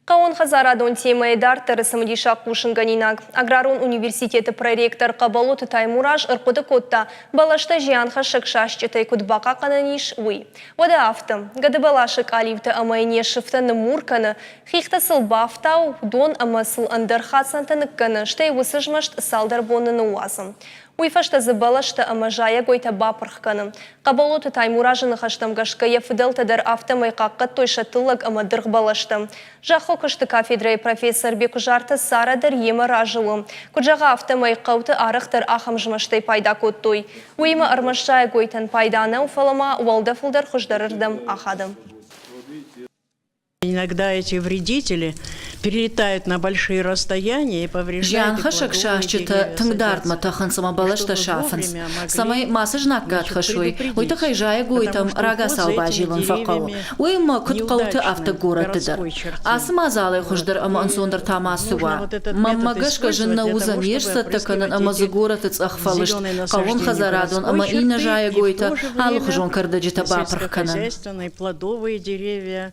Хъӕууонхӕдзарадон темӕйы дарддӕры цымыдисаг хъусынгӕнинаг. Аграрон университеты проректор Хъӕбӕлоты Таймураз ӕрхъуыды кодта, бӕлӕстӕ зианхӕссӕг сасчъытӕй куыд бахъахъхъӕнӕн ис, уый. Уӕдӕ афтӕ. Гӕдыбӕласы къалиутӕ ӕмӕ йын йӕ сыфтӕ ныммур кӕны, хихтӕ сыл бафтауы, дон ӕмӕ сыл ӕндӕр хӕцӕнтӕ ныккӕны, стӕй уыцы змӕст цалдӕр боны ныууадзы. Уый фӕстӕ дзы бӕлӕстӕ ӕмӕ зайӕгойтӕ бапырх кӕны. Хъӕболоты Таймуразы ныхӕстӕм гӕсгӕ йӕ фыдӕлтӕ дӕр афтӕмӕй хъахъхъӕдтой сӕ тыллӕг ӕмӕ дыргъбӕлӕстӕ. Зӕххы куысты кафедрӕйы профессор Бекуызарты Сарӕ дӕр йемӕ разы у. Куыд зӕгъы, афтӕмӕй хъӕуты арӕхдӕр ахӕм змӕстӕй пайда кодтой. Уыимӕ ӕрмӕст зайӕгойтӕн пайда нӕу, фӕлӕ ма уӕлдӕфыл дӕр хуыздӕрырдӕм ахады. Иногда эти вредители перелетают на большие расстояния и повреждают Зианхӕссӕг сасчытӕ тынг дардмӕ тӕхынц ӕмӕ бӕлӕстӕ сафынц. Цӕмӕй мацы знаггад хӕссой, уый тыххӕй зайӕгойтӕм рагацау базилын фӕхъӕуы. Уыимӕ куыд хъӕуты, афтӕ горӕтты дӕр. Ацы мадзалӕй хуыздӕр ӕмӕ ӕнцондӕр та ма цы уа. Мӕнмӕ гӕсгӕ зын нӕ уыдзӕн йе сцӕттӕ кӕнын ӕмӕ дзы горӕты цъӕх фӕлыст, хъӕууонхӕдзарадон ӕмӕ иннӕ зайӕгойтӕ, алыхуызон кӕрдӕджытӕ бапырх кӕнын. Плодовые деревья.